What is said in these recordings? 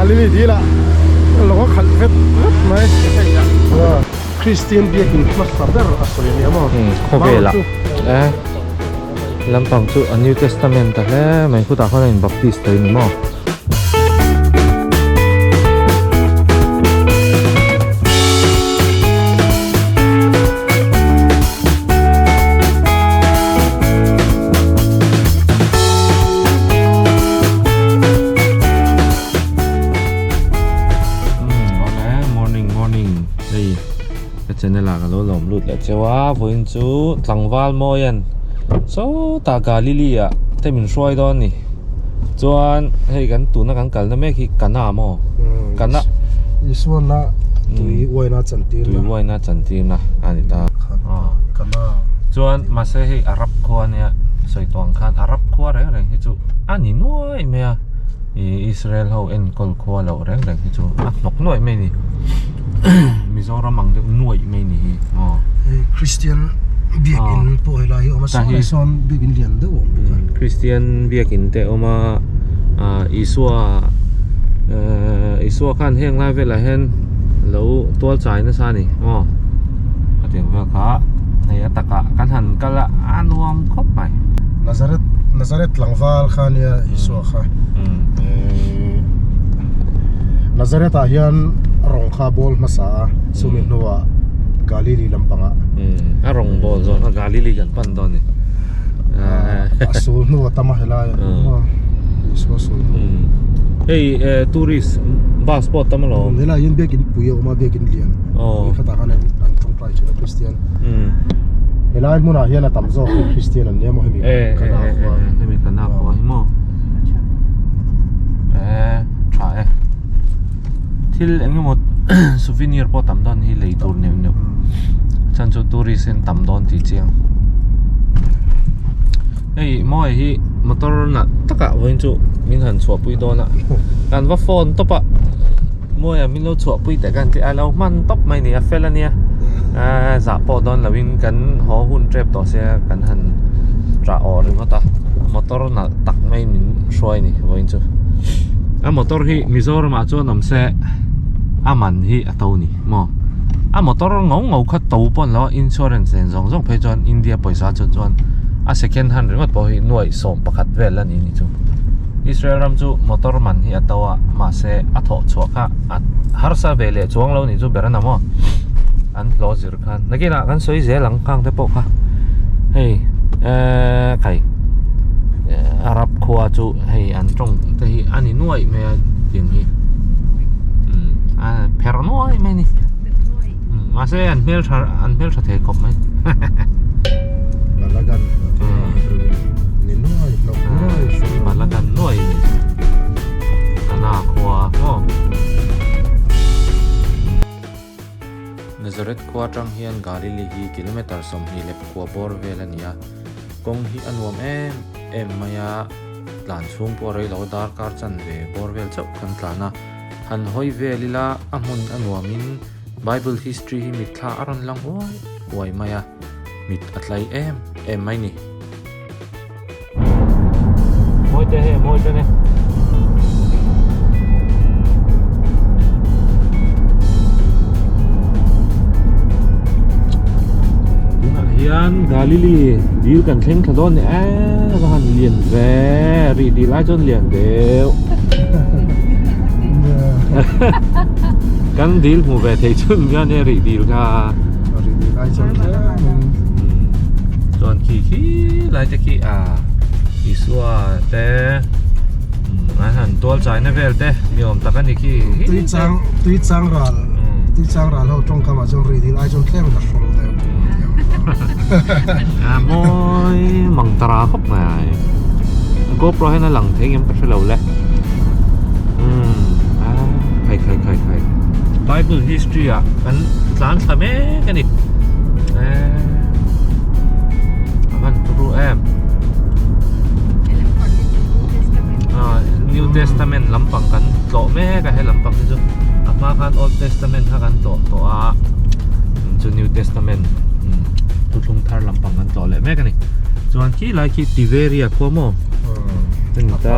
Galili dil ah lawng a khalh vet vet mai. Kristian biakin hmasa ber a sawi a nia maw? Khawvelah e lampang chu a New Testament ta hle mai khutah khawn a in Baptist thei ni maw? Morning morning hei ka channel ah ka lo lawm lut leh cheu a vawiin chu tlangval mawian sawtah Galili ah te min hruai dawn a ni chuan hei kan tuna kan kalna mek hi Kana maw Kana Isuana tui uaina chantirna tui uaina chantirna a ni ta Kana chuan mahse hei Arab khua ania sawi tawh ang khan Arab khua reng reng hi chu a ni nuai mai a. Ih Israel ho enkawl khua loh reng reng hi chu a hnawk nuaih mai a ni Mizoram ang deuh nuaih mai a ni hi aw. Hei Christian biakin pawh helai hi a awm a sawn ah sawn biakin lian deuh a awm bawk a. Christian biakin te a awm a ah Isua ehh Isua khan heng lai velah hian lo tual chai nasa a ni aw a tiang vel kha hei a takah kan han kal a a nuam khawp mai. Nazareth Nazareth tlangval kha ania Isua kha Nazareth ah hian rawng kha bawl hmasa a chumi hnuah Galili lampangah a rawng bawl zawh a Galili kan pan dawn a ni a sul hnu a tam a helai ah Isua sul hnu hei tourist bus pawh a tam alawm helai hian biakin pui a awm a biakin lian khatah khan an tawngtai thin a Kristian Helai hmunah hian a tam zawk hi Kristian an nia maw hemi kana khua hemi kana khua hi maw eh tha e thil eng emaw souvenir pawh tam dawn hi lei tur neuh neuh chan chu tourist in tam dawn tih chiang hei mawi hi motor nalh takah vawiin chu min han chhuahpui dawn a kan va phone tawp a. Mawiah min lo chhuahpui teh ka han ti a, a lo hman tawp mai ni a fel a nia aaa zah pawh dawn lovin kan haw hun tep tawh sia kan han ṭah awh ringawt a motor nalh tak mai min hruai ni vawiin chu a motor hi Mizoramah chuan awm se a man hi a to ni maw a motor ngau ngau kha to pawh an lo a insurance nen zawng zawng phei chuan India pawisa chu chuan a second hand ringawt pawh hi nuaih sawm pakhat vel a ni ni chu. Israel ram chu motor man hi a to a mahse a thawh chhuah kha a harsa ve leh chuang lo nih chu ber a na maw an hlawh zir khan nakinah kan sawi zel ang khang te pawh kha hei eee khai Arab khua chu hei an tawng te hi a ni nuaih mai a tiang hi umm a pherh nuaih mai a ni mahse an hmeltha an hmeltha thei khawp mai. Balagan ni nuai hlauh nuai Balagan nuai ni Kana khua maw Nazareth khua atang hian Galili hi kilometer 24 bawr vel a ni a kawng hi a nuam em em mai a tlan chhung pawh a rei lo darkar chanve bawr vel chauh kan tlan a han hawi vel ila a hmun a nuamin Bible history hi mitthla a rawn lang uai uai mai a. Mit a tlai em em mai ni. Mawi te hei mawi te ne. Tunah hian Galili dil kan thleng thla dawn ni e va han lian ve rih dil ai chuan lian deuh. Kan dil hmu ve thei chhun hian e rih dil kha. Chuan khi khi lai te khi a Isua te an han tual chai na vel te ni awm tak a ni khi tui chang tui chang ral tui chang ral ho tawngkam ah chuan rih dil ai chuan tlem ka hrawl deuh a mawi mang tara khawp mai GoPro hian a lang thei ngem ka hre lo le a khai khai khai khai Bible history ah kan tlan thla mek a ni a van turu em New Testament lampang kan tlawh mek a he lampang hi chu a hma khan Old Testament kha kan tlawh tawh a chu New Testament thuthlung thar lampang kan tlawh leh mek a ni chuan khi lai khi Tiberia khua maw a ni ta.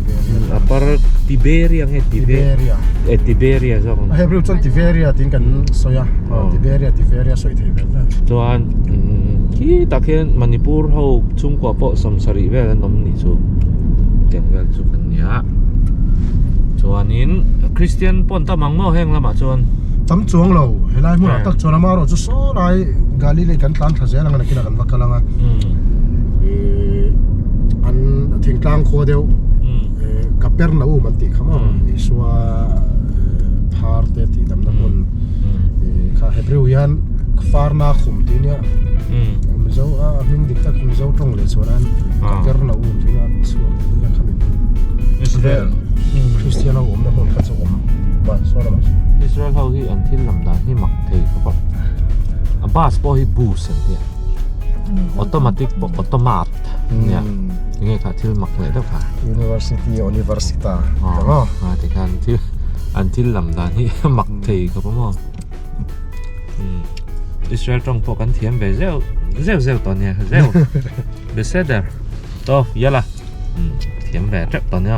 Tiberia. Upper Tiberia nge Tiberia. E Tiberia zawk ang. A Hebrew chuan Tiberia tiin kan sawi a. Tiberia Tiberia sawi thei vel vel. Chuan khi tak hian Manipur ho chhungkua pawh sawmsarih vel an awm nih chu. Tiang vel chu kan nia. Chuanin Christian pawh an tam ang maw heng lamah chuan. Tam chuang lo helai hmunah tak chuan amaherawh chu saw lai Galilei kan tlan thla zel ang a nakinah kan va kal ang a. An thingtlang khua deuh Kapernaum an tih kha maw Isua phar te tih damna hmun kha Hebrew hian Kfarna khum tih nia Mizo a hming dik tak Mizo tawng leh chuan an Kapernaum tih nia chhuak tih nia khami Israel Christian ho awmna hmun kha chu awm ma saw lamah Israel ho hi an thil lam dan hi mak thei khawp a a bus pawh hi bus an tia automatic pawh automat nia enge kha thil mak leh deuh kha University Universita tih ang a tikhan thil an thil lam dan hi mak thei khawp a maw Israel tawng pawh kan thiam ve zeuh zeuh zeuh tawh nia zeuh beseder tawh yala thiam ve teuh tawh nia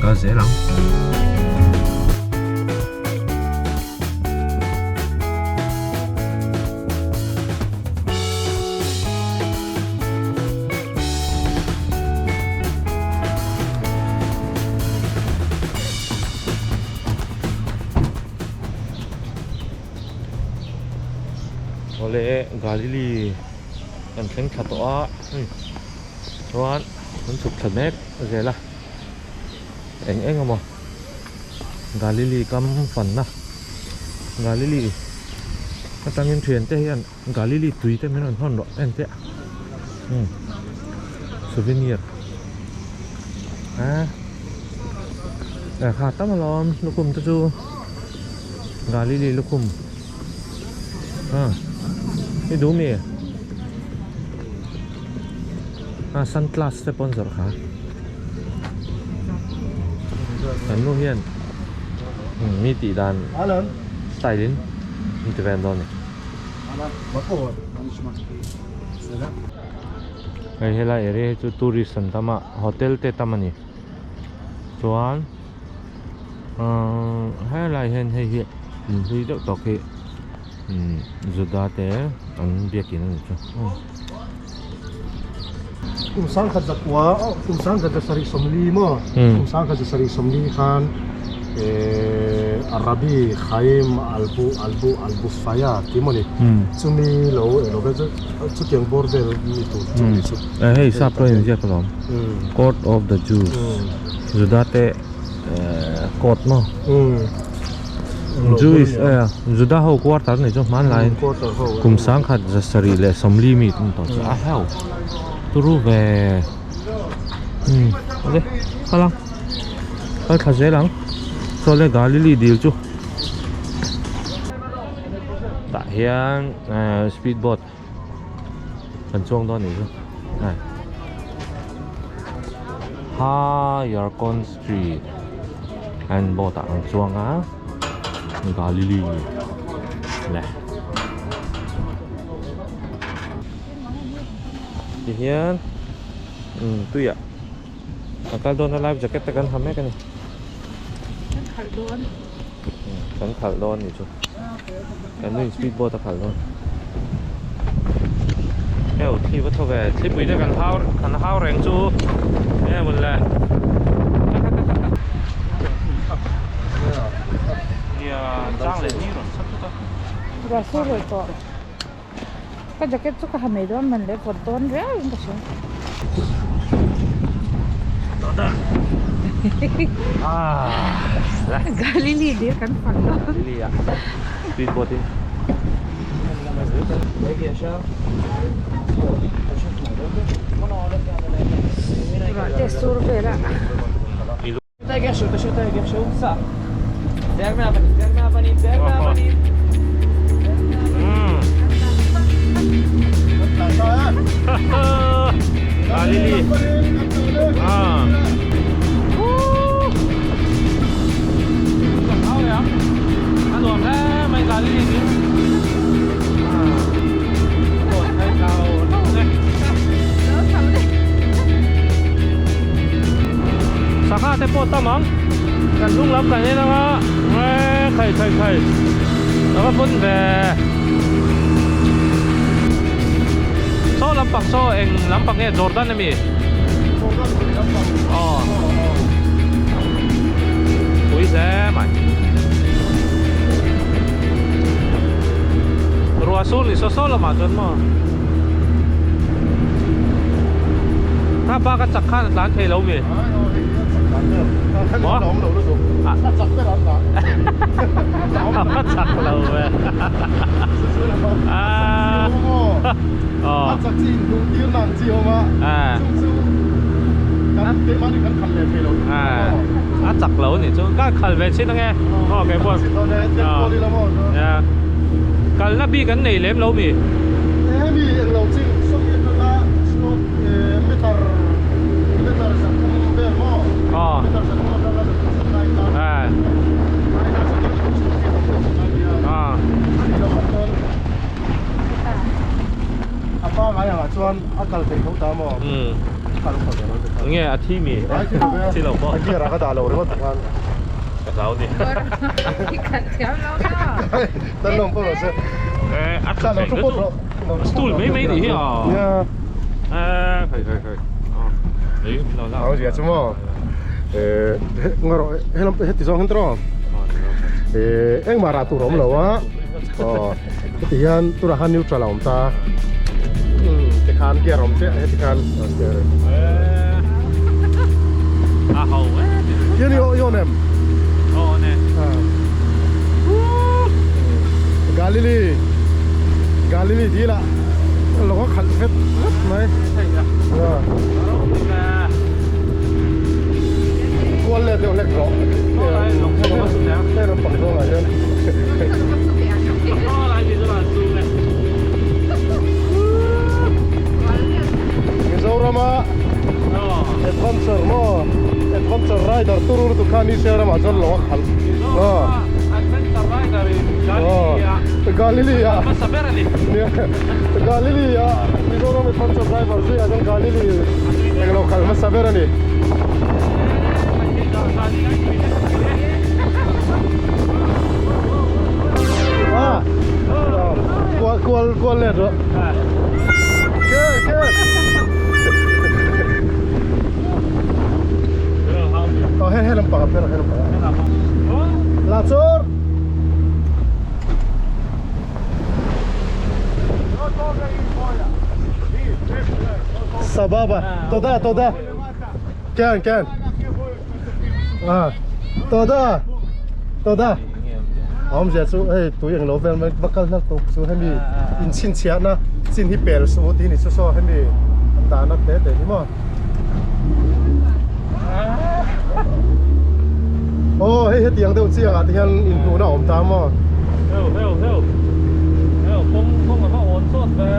kal zel ang. Awle Galili kan thleng thla tawh a hei chuan kan chhuk thla mek zel a eng eng emaw Galili kam fanna Galili atangin thiante hian Galili tui te min rawn hawn rawh en teh umm souvenir a eh kha tam alawm lukhum te chu Galili lukhum a i duh mi a sunglass te pawh an zawrh kha kan nu hian mi tih dan style in min ti vel dawn a ni. Hei helai area hi chu tourist an tam a hotel te tam a ni chuan ahh helai hian hei hi inhlui deuh tawk hi umm Juda te an biakin a ni chu. Kum sangkhat zakua kum sangkhat zasarih sawmli maw kum sangkhat zasarih sawmli khan eh Rabbi Chaim Albu Albu Albufaya tih maw ni chumi lo eng lo vel chu chutiang bawr vel mi tur chu ni chu eh hei sap pawh in ziak alawm court of the Jews Juda te court maw Jewish eh Juda ho quarter ni chu hmanlaiin kum sangkhat zasarih leh sawmli mi an tawh chu a heuh turu ve umm awle kal ang kal thla zel ang saw le Galili dil chu tah hian eh speed boat kan chuang dawn anih chu eh Hayarkon Street an boat ah kan chuang a Galili le tihian umm tuiah a kal dawn a life jacket te kan ha mek a ni kan khalh dawn kan khalh dawn anih chu kan nu in speed boat a khalh dawn heu thli va thaw ve thlipui te kan hau kan hau reng chu enge mawn le nia chang leh ni rawn chhak thut a ruah sur reuh tawh Ka jacket chu ka ha mai dawn man leh vawt dawn riau in ka hria. Galili dil kan fak dawn. Galili ah speed boat in. Ruah te sur vel a. ngam ang kan hnung lam kan en anga eee khai khai khai a va pawn ve saw lampang saw eng lampang nge Jordan ami aw pui hle mai ruah sur ni saw saw lamah chuan maw kha pa ka chak khan a tlan thei lo mi maw a chak lo ve a a chak lo ni chu ka khal ve chin ange aw kei pawh kalna bik an nei lem lo mi hemi englo chi sawi atanga slot meter meter zathum vel maw meter zathum atanga zathum sawmnai kha ani lo ah chuan a pangai angah chuan a kal theih tho ta maw kal khaw ve lo te kha nge a thi mi thi lo pawh a gear ah ka dah lo ringawt khan ka hlau ni tan lawm pawh rawh se a tha thei lutuk stool mai mai nih hi a khai khai khai Ang zia chu maw ngaw rawh helam heti zawng hian tawh engmah rah tur a awm lo a aw heti hian tunah khan neutral a awm ta tikhan gear a awm chiah heti khan hian i awn em Galili Galili dil ah lawng a khalh vet vet mai Kual let deuh hlek rawh. Hei ram pang zawngah hian. Mizorama adventure maw adventure rider turu lutuk kha ni se ramah chuan lawng a khalh. Adventure rider in Galilea. Galilea. Galilea Mizoram adventure driver zuiah chuan Galilea englo khalh hmasa ber a ni. Ah kual kual kual let rawh. Ke ke. Oh he he lampang a pher he lampang. La chur. Sababa, toda, toda. Ken, ken. Ah, toda, toda. Awmzia chu hei tui englo vel mai va kal hlak tawp chu hemi inchhinchhiahna chin hi pel suh tih ni chu saw hemi an dahna te te hi maw. Aw hei hetiang deuh chiang ah te hian inhmuhna a awm ta maw? Heu heu heu heu kawng kawng a va awn sawt ve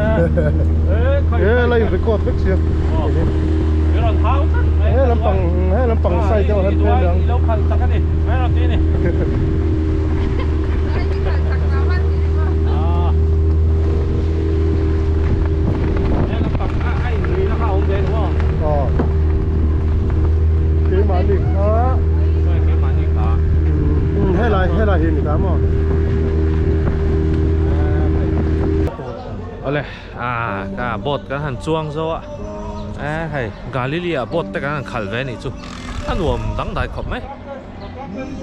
e la in record vek sia i rawn hau tlat mai he lampang he lampang side deuh hian phel ang i lo khalh tak a ni mai rawn ti a ni He lampang a a inri na kha a awm ve ni maw? Aw. Keimahni kha. Sorry keimahni kha. Um helai helai hi ni ta maw? Awle ah ka boat kan han chuang zo a e hei Galilea boat te kan han khalh ve anih chu a nuam dangdai khawp mai.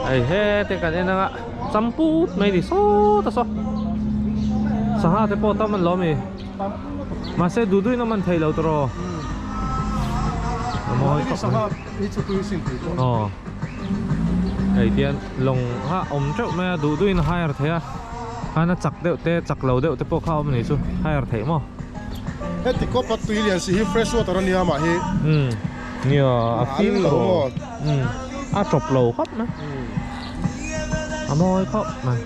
Hei hete kan en anga champut mai ni sawt a saw sangha te pawh tam an lo ami mahse duh duhin a man thei lo tawh a mawi khawp mai aw hei tian lawng kha awm teuh mai a duh duhin a hire thei a khan a chak deuh te chak lo deuh te pawh kha a awm a nih chu hire theih maw. Heti kawpa tui lian si hi fresh water a nia mah hi. Nia a fim lo a tawp lo khawp mai a mawi khawp mai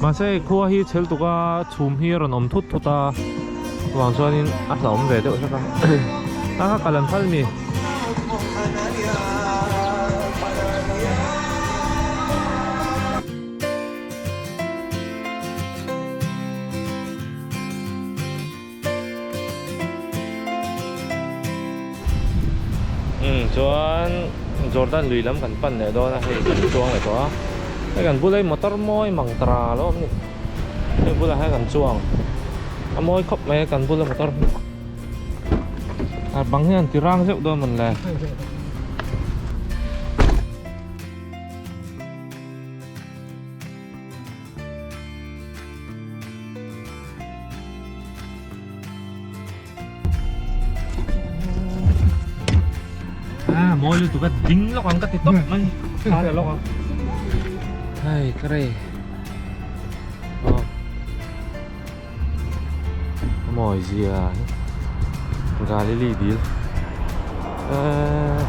mahse khua hi chhel tuk a chhum hi a rawn awm thut thut a chuvang chuanin a hlauhawm ve deuh hlek a a kha kal an phal mi. Jordan lui lam kan pan leh dawn a hei kan chuang leh tawh a hei kan bula hi motor mawi mang tara lo awm ni hei bulah hian kan chuang a mawi khawp mai a kan bula motor hi a bang hian an ti rang zeuh dawn mawn le. Ah, mawi lutuk a ding lawk ang ka ti tawp mai thla leh lawk ang hei ka rei aw a mawi zia hi Galili dil eh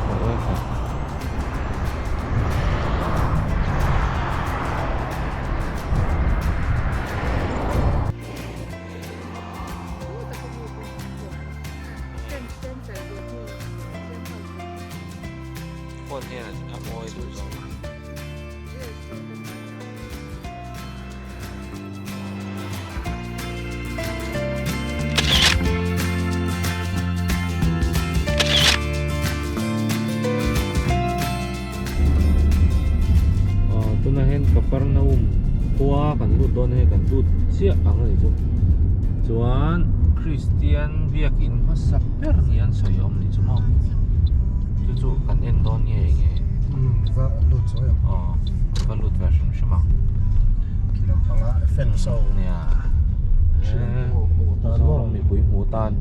Phone hian a mawi duh zawk. Aw tunah hian Kapernaum khua kan lut dawn a hei kan lut chiah ang a ni chu chuan Kristian biakin hmasa ber ni an sawi awm ni chu maw chu chu kan en dawn nge enge va lut sawi ang aw va lut ve hrim hrim ang khi lampanga fence a awm nia Mizoram mipui hmuh tan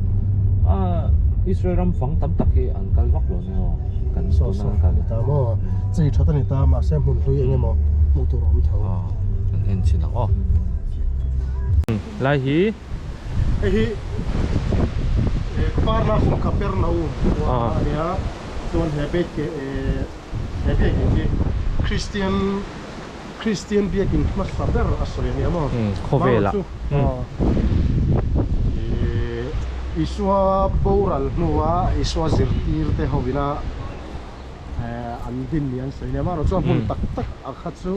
ah Israel ram fang tam tak hi an kal vak lo ni aw kan tuna an kal ta maw chei that a ni ta mahse hmun hlui eng emaw hmuh tur a awm tho aw kan en chin ang aw lai hi hei hi parna kum Kapernaum khua a nia chuan he beit ke he biakin hi Christian Christian biakin hmasa ber a sawi a nia maw khawvelah Isua boral hnua Isua zirtir te hovina an din ni an sawi nia marawh chuan hmun tak tak a kha chu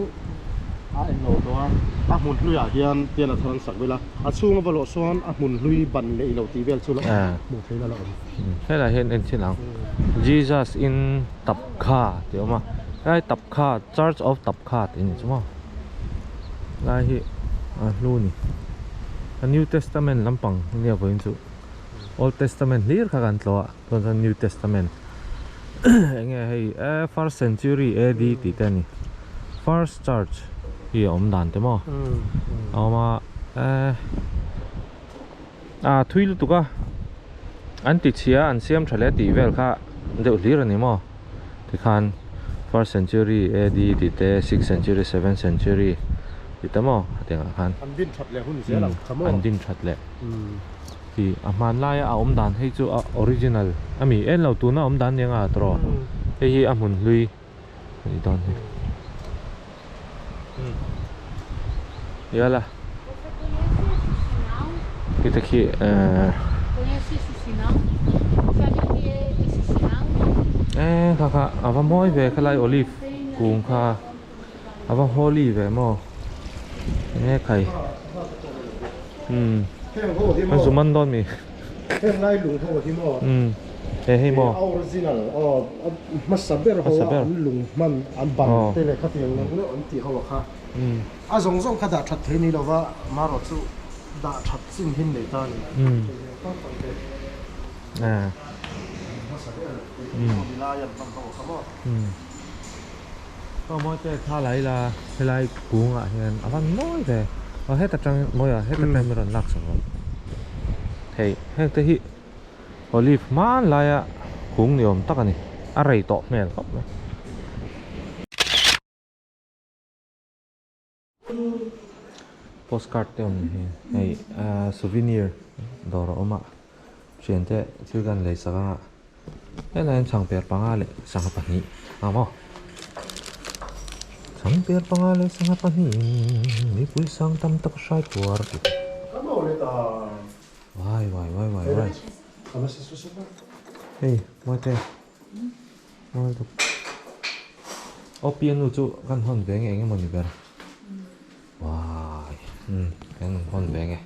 a englo tawh a a hmun hluiah hian pian a thar an sak vel a a chhunga va lawh chuan a hmun hlui ban leh ilo tih vel chu la hmuh theihna la awm. Helaiah hian en chin ang Jesus in Tapkha tih a awm a helai Tapkha Church of Tapkha tih a ni chu maw lai hi a hlu a ni a New Testament lampang ania vawiin chu Old Testament hlir kha kan tlawh a chuan chuan New Testament eng nge hei eh first century AD tih te a ni first church hi a awm dan te maw a awm a eh ah thui lutuk a an ti chhia an siam tha leh tih vel kha deuh hlir a ni maw tikhan first century AD tih te six century seven century tih te maw hetiang ah khan an din that leh hun zel ang kha maw an din that leh Tih a hmanlaia a awm dan hei chu a original a mi en lo tuna awm dan nia nga tawh hei hi a hmun hlui a nih dawn hi yala khita khi ehh eh kha kha a va mawi ve khalai olive kung kha a va holy ve maw enge khai umm a zu man dawn mi heng lai lung ho hi maw umm he hei maw a original aw hmasa ber ho a an lung hman an ban te leh khatiang neuh neuh an tih ho a kha a zawng zawng kha dah that thei ni lova marawh chu dah that chin hin nei ta a ni hmasa ber lai an hman ho a kha maw. Aw mawi te thla la ila helai kungah hian a van mawi ve aw heta tang mawi ah heta tang min rawn lak sak rawh hei heng te hi olive hmanlaia kung ni awm tak a ni a rei tawh hmel khawp mai. Postcard te awm hi hei souvenir dawr a awm a thian te thil kan lei sak anga helaiah hian changper panga leh sangha pahnih a awm aw changper panga leh sangha pahnih in mipui sang tam tak a hrai puar tih te vai vai vai vai vai hei mawite. Aw piano chu kan hawn ve nge eng emaw ni ber uai umm kan hawn ve nge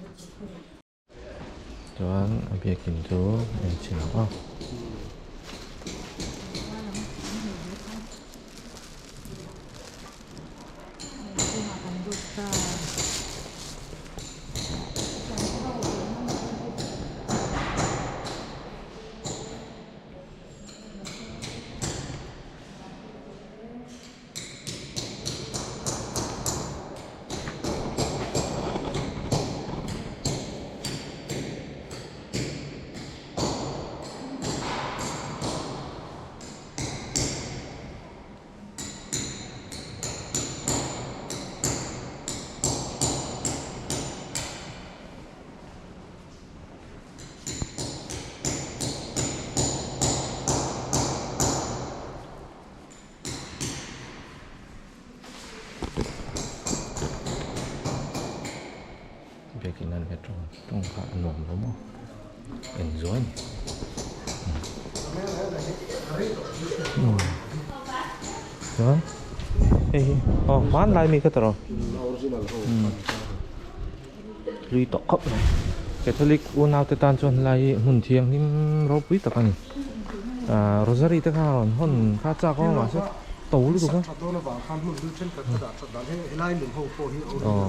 chuan a biakin chu en chhin ang aw. biakin an he tawng tawng kha a nuam lo maw enjoy a ni chuan hei hi aw hmanlai mi kha tawh rawh hlui tawh khawp mai catholic unau te tan chuan helai hi hmun thianghlim ropui tak a ni ah rosary te kha rawn hawn kha chak awm a mahse to lutuk a aw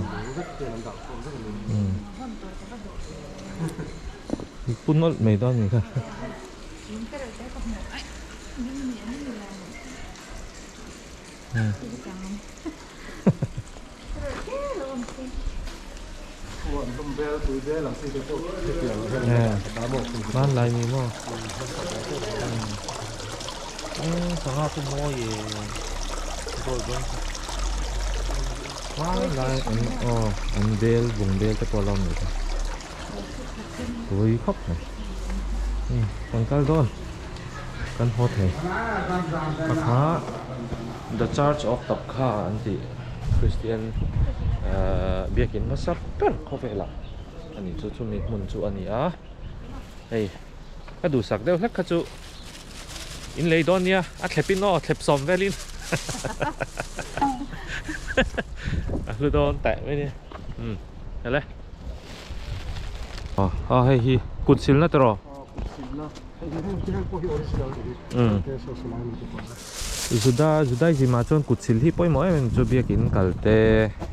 pu nawlh mai dawn a ni kha. Hmanlai mi maw sangha chu mawi e gold rawng kha hmanlai an aw an bel bung bel te pawh a lo awm leh ta tui khawp mai kan kal dawn kan haw thei pakha the church of Tapkha an tih Christian biakin hmasa ber khawvelah a ni chu chumi hmun chu a ni a hei ka duhsak deuh hlek kha chu in lei dawn nia a thlep in aw thlep sawm velin a hlu dawn teh mai nia umm ele aw hei hi kut silna tiraw kut silna hei hi heng pawh hi original a ni Juda Judaism ah chuan kut sil hi pawimawh em em chu biakin kal te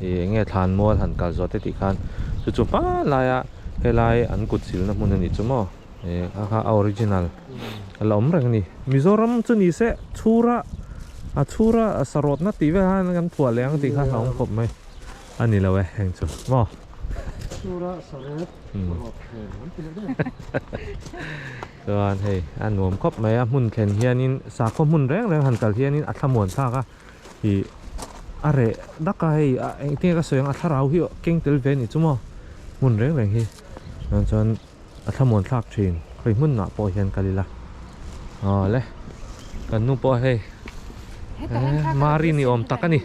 ih eng nge thlan mual han kal zawh te tih khan chu chu hma laia helai an kut silna hmun a nih chu maw ih kha kha a original a la awm reng a ni Mizoram chu ni se chhura a chhura sarawtna tih vel khan kan phuah leh ang tih kha a hlauhawm khawp mai a ni lo e heng chu maw. Chhura sarawt rawt thleng an ti leh daih a. Chuan hei a nuam khawp mai a hmun thlen hianin sakhaw hmun reng reng han kal hianin a thlamuan thlak a ih a reh dak a hei a engtin nge ka sawi ang a thlarau hi keng tel ve a ni chu maw hmun reng reng hi chuan chuan a thlamuan thlak thin khawi hmunah pawh hian kal ila aw le kan nu pawh hei mari ni awm tak a ni.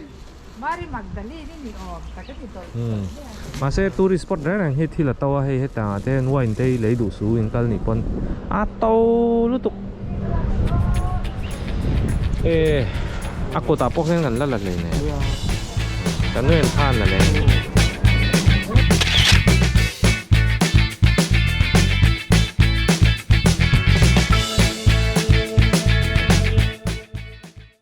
Mary Magdalene i ni awm tak a ni dawlh dawlh mai a. Mahse tourist spot reng reng hi thil a to a, hei hetah ah te hian wine te hi lei duh su in kal nih pawn a to lutuk. E a kawtah pawh khian kan la la hle nen. Kan nu en khan la leh.